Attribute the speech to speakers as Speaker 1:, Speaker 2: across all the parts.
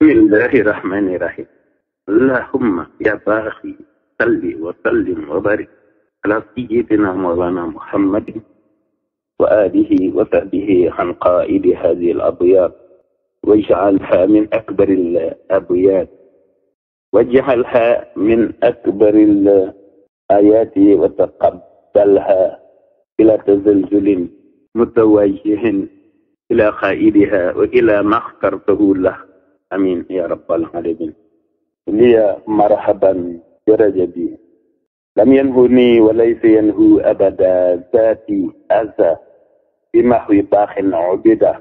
Speaker 1: بسم الله الرحمن الرحيم. اللهم يا باقي صل وسلم وبارك على سيدنا مولانا محمد وآله وصحبه عن قائد هذه الأبيات، واجعلها من أكبر الأبيات، واجعلها من أكبر الآيات، وتقبلها بلا تزلزل متوجه إلى قائدها وإلى ما اخترته له. آمين يا رب العالمين. لي مرحبا برجبي لم ينهني وليس ينهو أبدا، ذاتي أذى بمحو باخ عبده،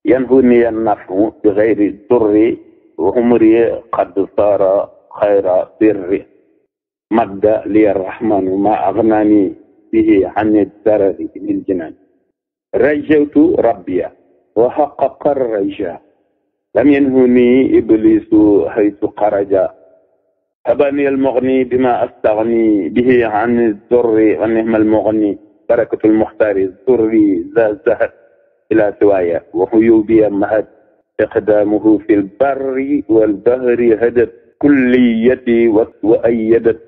Speaker 1: ينهني النفع بغير الضر، وعمري قد صار خير بر، مد لي الرحمن ما أغناني به عن الضرر للجنان، رجوت ربي وحقق الرجاء، لم ينهني إبليس حيث خرج، أباني المغني بما أستغني به عن الضر، ونعم المغني بركة المختار الضر ذا زهد إلى سوايا، وحيوبي مهد إقدامه في البر والبحر، هدت كليتي وأيدت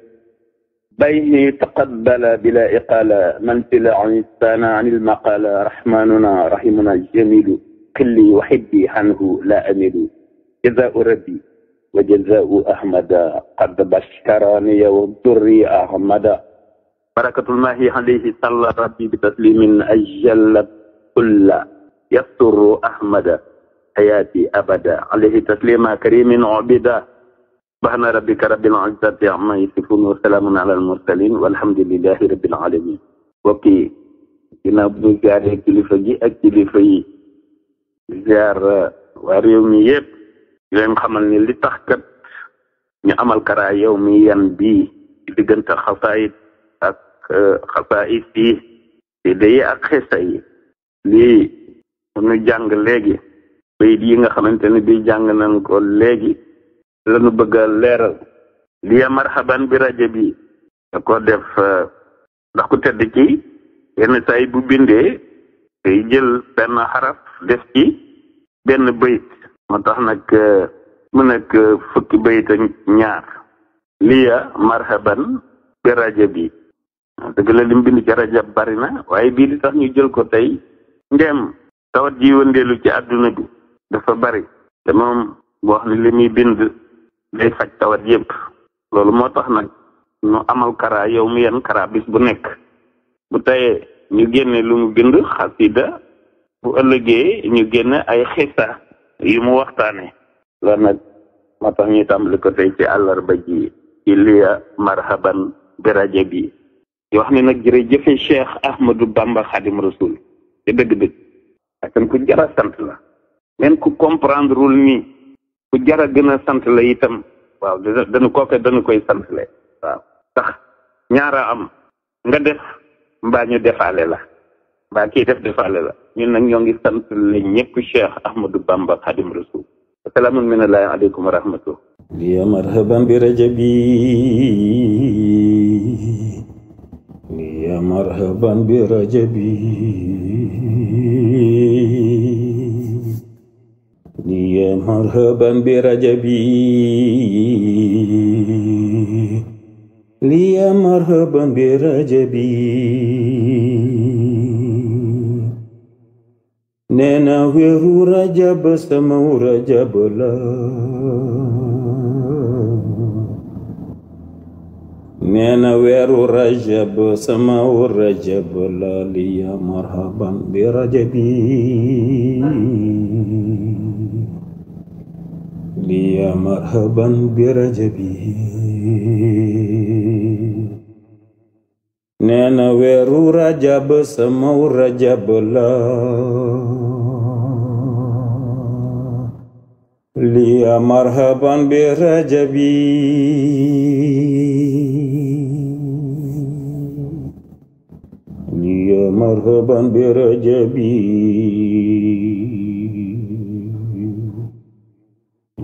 Speaker 1: بيه، تقبل بلا إقالة من تلع الإنسان عن المقالة، رحمننا رحمنا الجميل، قلي وحبي عنه لا أمل، جزاء ربي وجزاء أحمد، قد بشرني والضر أحمد، بركة الله عليه صلى ربي بتسليم أجل كل يسر أحمد حياتي أبدا، عليه تسليم كريم عبدا، سبحان ربك رب العزة عما يصفون وسلام على المرسلين والحمد لله رب العالمين. Bokki ginnaaw bu ñu jaaree kilifa gi ak kilifa yi, ziar waa réew mi yëpp, di leen xamal ni li tax kat ñu amal Kara yow mi yan bii ci diggante xasaayit ak xasaayit yi te day ak xesa yi, lii ñu jàng léegi bayit yi nga xamante ne bii jàng nañ ko léegi lanu bëgg a leeral. liya marhaban bi rajabi da ko def ndax ku tedd ci yenn saa yi bu bindee day jël benn xaraf def ci benn bayit, moo tax nag mu nekk fukki bayit ak ñaar. liya marhaban bi rajabi dëgg la lim bind ci rajab bari na, waaye bii li tax ñu jël ko tey ndem tawat ji wëndeelu ci àdduna bi dafa bari, te moom wax ni li muy bind day faj tawat yëpp. loolu moo tax nag ñu amal Kara yow mi yan Kara bis bu nekk, bu tayee ñu génne lu mu bind xasida, bu ëllëgee ñu génne ay xisa yu mu waxtaane. loolu nag moo tax ñuy tàmbali ko tey ci àllarba ji ci liya marhaban bi rajabi, di wax ni nag jërëjëfe Cheikh Ahmadou Bamba Khadim Rasoul te dëgg-dëgg ak ku jara sant la, même ku comprendre wul nii ku jara gën a sant la itam. waaw dañu koy sant le waaw, tax ñaara am, nga def mbaa ñu defaale la, mbaa kii def defaale la. ñun nag ñoo ngi sant le ñëpp Cheikh Ahmadou Bamba Khadim Rasoul. asalaamu minallahi aleykum wa rahmatuh. liya marhaban bi rajabi, liya marhaban bi rajabi, liya marhaban bi rajabi, liya marhaban bi rajabi, neena weeru rajab sama rajab la, neena weeru rajab sama rajab la, liya marhaban bi rajabi, liya marhaban bi rajabi, neena weeru rajab sama rajab la, liya marhaban bi rajabi, liya marhaban bi rajabi,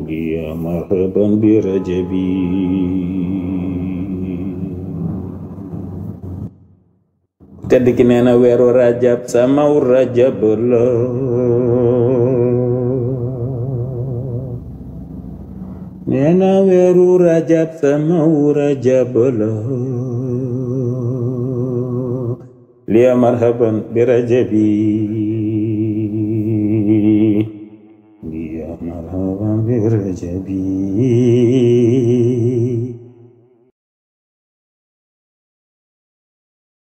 Speaker 1: liya marhaban bi rajabi. tedd ki nee na weeru rajab sama rajab la,
Speaker 2: neena weeru rajab sama rajab la liya marhaban bi rajabi liya marhaban bi rajabi